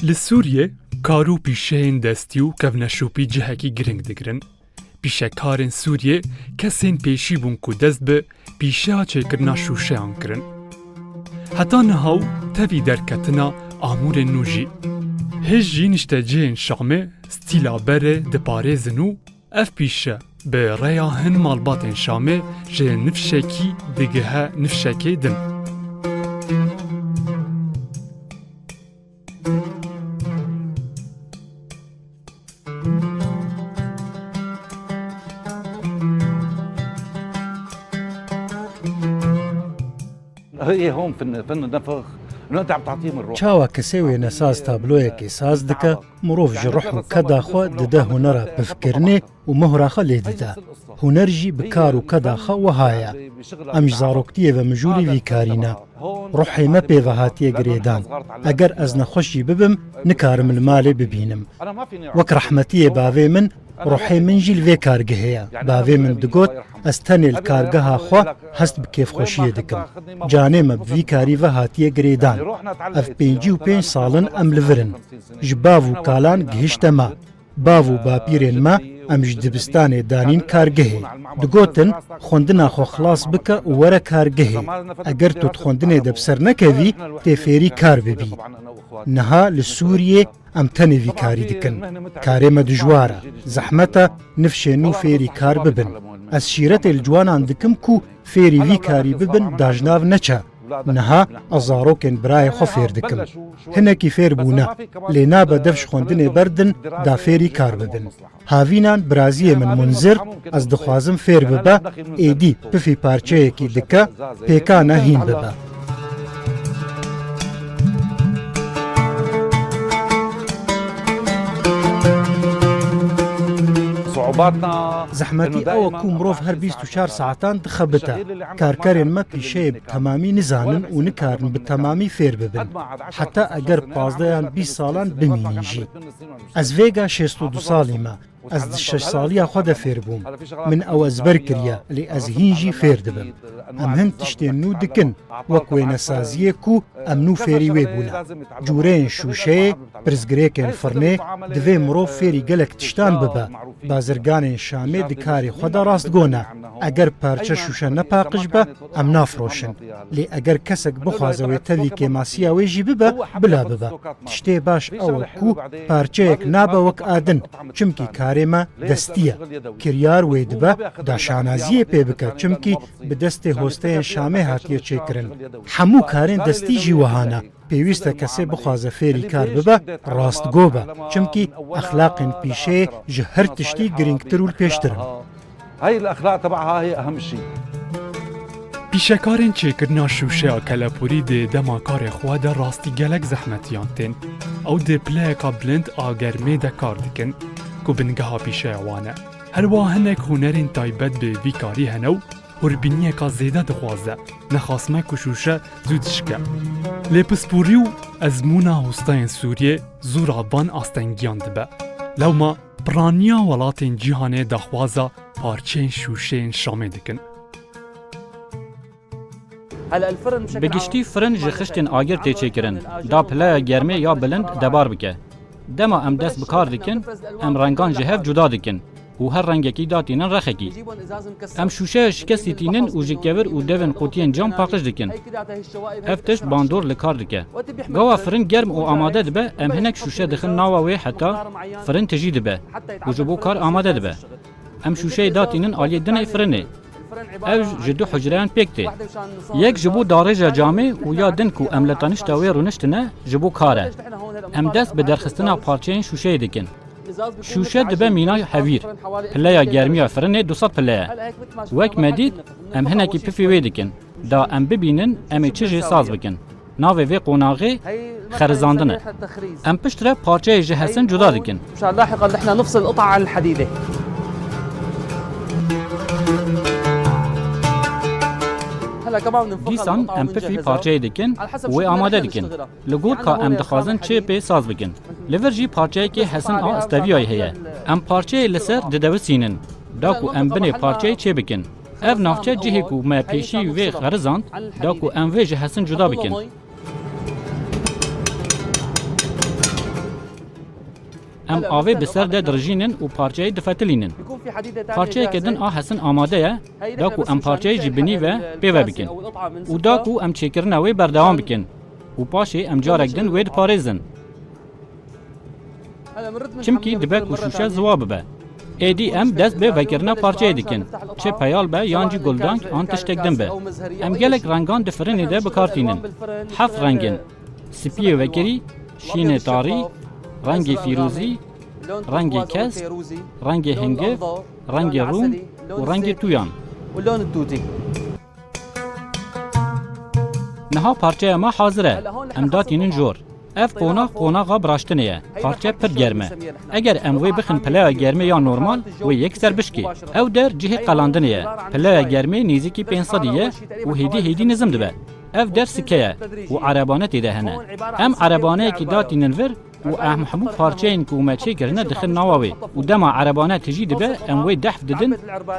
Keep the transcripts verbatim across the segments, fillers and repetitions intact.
Li Sûriyê kar û pîşeyên destî û kevneşopî cihekî giring digirin. Pîşekarên Sûriyê kesên pêşî bûn ku dest bi pîşeya çêkirina şûşeyan kirin. Heta niha û tevî derketina amûrên nû jî. Hêj jî niştecihên Şamê stîla berê diparêzin û ev pîşe bi rêya hin malbatên Şamê ji nifşekî digihe nifşekê din. هي هون في الن-، في النفخ، انه انت عم تعطيهم الروح. Çawa kesê wênesaz tabloyekê saz dike, mirov ji ruh û keda xwe dide hunera pifkirinê û mohra xwe lê dide. Huner jî bi kar û keda xwe wiha ye. Em ji zaroktiyê ve mijûlî vî karî ne. Ruhê me pê ve hatiye girêdan. Eger ez nexweş jî bibim, nikarim li malê bibînim. Wek rehmetiyê bavê min, ruhê min jî li vê kargehê ye. Bavê min digot, ez tenê li kargeha xwe hest bi kêfxweşiyê dikim. Canê me bi vî karî ve hatiye girêdan. Ev pêncî û pênc sal in em li vir in. Ji bav û kalan gihişte me. Bav û bapîrên me em ji dibistanê danîn kargehê. Digotin, xwendina xwe xilas bike û were kargehê. Eger tu di xwendinê de bi ser nekevî, tê fêrî kar bibî. Niha li Sûriyê em tenê vî karî dikin. Karê me dijwar e, zehmet e, nifşên nû fêrî kar bibin. Ez şîretê li ciwanan dikim ku fêrî vî karî bibin, dajnav neçe. Niha ez zarokên birayê xwe fêr dikim. Hinekî fêr bûne, lê nabe dev ji xwendinê berdin, da fêrî kar bibin. Havînan biraziyê min Munzir, ez dixwazim fêr bibe, êdî pifî parçeyekî dike, pêkane hîn bibe. Zehmetî ew e ku mirov her bîst û çar saetan dixebite. Karkerên me pîşeyê bi temamî nizanin û nikarin bi temamî fêr bibin. Heta eger pazdeh yan bîst salan bimînin jî. Ez vêga şêst û du salî me. Ez di şeş saliya xwe de fêr bûm. Min ew ezber kiriye, lê ez hîn jî fêr dibim. Em hin tiştên nû dikin, wek wênesaziyê ku em nû fêrî wê bûne. Cûreyên şûşeyê, pirsgirêkên firnê, divê mirov fêrî gelek tiştan bibe. Bazirganên Şamê di karê xwe de rastgo ne. Eger parçe şûşe ne paqij be, em nafroşin. Lê eger kesek bixwaze wê tevî kêmasiya wê jî bibe, bila bibe. Tiştê baş ew e ku parçeyek nabe wek a din, çimkî karê me destî ye. Kiryar wê dibe, da şanaziyê pê bike, çimkî bi destê hosteyên Şamê hatiye çêkirin. Hemû karên destî jî wiha ne. Pêwîst e kesê bixwaze fêrî kar bibe, rastgo be. Çimkî exlaqên pîşeyê ji her tiştî girîngtir û li pêştir in. هاي الأخلاق تبعها هي أهم شيء. Pîşekarên çêkirina şûşeya kelepûrî dê dema karê xwe de rastî gelek zehmetiyan tên. Ew dê pileyeka bilind a germê de kar dikin, ku bingeha pîşeya wan e. Her wiha hinek hunerên taybet bi vî karî hene û hûrbîniyeka zêde dixwaze. Nexasme ku şûşe zû dişike. Lê pisporî û ezmûna hosteyên Sûriyê zû raban astengiyan dibe. Lewma piraniya welatên cîhanê daxwaza parçeyên şûşeyên Şamê dikin. Bi giştî firin ji xiştên agir tê çêkirin, da pileya germê ya bilind debar bike. Dema em dest bi kar dikin, em rengan ji hev cuda dikin û her rengekî datînin rexekî. Em şûşeya şikestî tînin û ji kevir û devên qutiyên cam paqij dikin. Ev tişt bandor li kar dike. Gawa firin germ û amade dibe, em hinek şûşe dixin nawa wê heta firin tijî dibe û ji bo kar amade dibe. Em şûşeyê datînin aliyê dinê firinê. Ew ji du hucreyan pêk tê. Yek ji bo darêja camê û ya din ku em li tenişta wê rûniştine, ji bo kar e. Em dest bi derxistina parçeyên şûşeyê dikin. Şûşe dibe mîna hevîr. Pileya germiya firinê du sed pile ye. Wek me dît, em hinekî pifî wê dikin. Da em bibînin, em ê çi jê saz bikin. Navê vê qonaxê xerizandin e. Em piştre parçeyê ji hesin cuda dikin. مشان لاحقا نحن نفصل القطعة عن الحديدة. Dîsan em pifî parçeyê dikin û wê amade dikin. Li gor ka em dixwazin çi pê saz bikin. Li vir jî parçeyekê hesin a steviyayê heye. Em parçeyê li ser didewisînin. Da ku em binê parçeyê çê bikin. Ev navçe cihê ku me pêşî vê xerizand, da ku em vê ji hesin cuda bikin. Em avê bi ser de dirijînin û parçeyê difetilînin. Parçeyeke din a hesin amade ye, da ku em parçeyê ji binî ve pê ve bikin û da ku em çêkirina wê berdewam bikin û paşê em carek din wê diparêzin. Çimkî dibe ku şûşe ziwa bibe. Êdî em dest bi vekirina parçeyê dikin. Çi peyal be yan jî guldang an tiştek din be. Em gelek rengan di firinê de bi kar tînin. Heft reng in. Spiyê vekirî, şînê tarî, rengê fîrozî, rengê kesk, rengê hingiv, rengê rûn û rengê tûyan. Niha parçeya me hazir e. Em datînin jor. Ev qonax qonaxa biraştinê ye. Parçe pir germ e. Eger em wê bixin pileya germê ya normal, wê yekser bişkê. Ew der cihê qelandinê ye. Pileya germê nêzîkî pênc sedî ye û hêdî hêdî nizim dibe. Ev der sike ye û erebane tê de hene. Em erebaneyekî datînin vir û em hemû parçeyên ku me çêkirine dixin nava wê û dema erebane tijî dibe, em wê dehf didin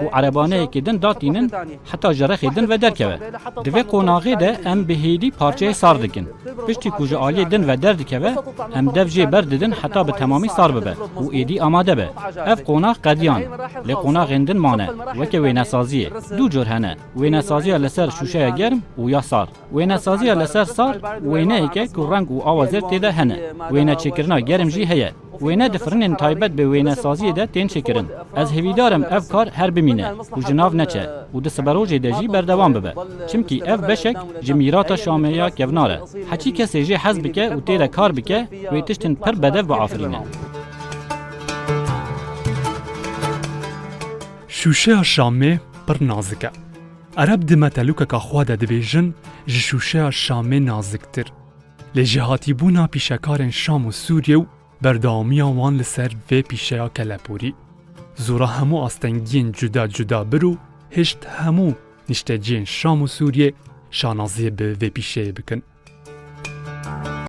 û erebaneyekê din datînin heta ji rexê din ve derkeve. Di vê qonaxê de em bi hêdî parçeyê sar dikin. Piştî ku ji aliyê din ve derdikeve, em dev jê berdidin heta bi temamî sar bibe û êdî amade be. Ev qonax qediyan, lê qonaxên din mane, weke wênesaziyê. Du cor hene, wênesaziya li ser şûşeya germ û ya sar. Wênesaziya li ser sar wêneyek e ku reng û awa zêr tê de hene. Wêneçêkirina germ jî heye. Wêne di firinên taybet bi wênesaziyê de tên çêkirin. Ez hêvîdar im ev kar her bimîne û ji nav neçe û di siberojê de jî berdewam bibe. Çimkî ev beşek ji mîrata Şamê ya kevnar e. Heçî kesê jê hez bike û tê de kar bike, wê tiştên pir bedev biafirîne. Şûşeya Şamê pir nazik e. Ereb di metelûkeka xwe de dibêjin, ji şûşeya Şamê naziktir. Lê jêhatîbûna pîşekarên Şam û Sûriyê û berdewamiya wan li ser vê pîşeya keleporî, zora hemû astengiyên cuda cuda bir û hişt hemû nişteciyên Şam û Sûriyê şanaziyê bi vê pîşeyê bikin.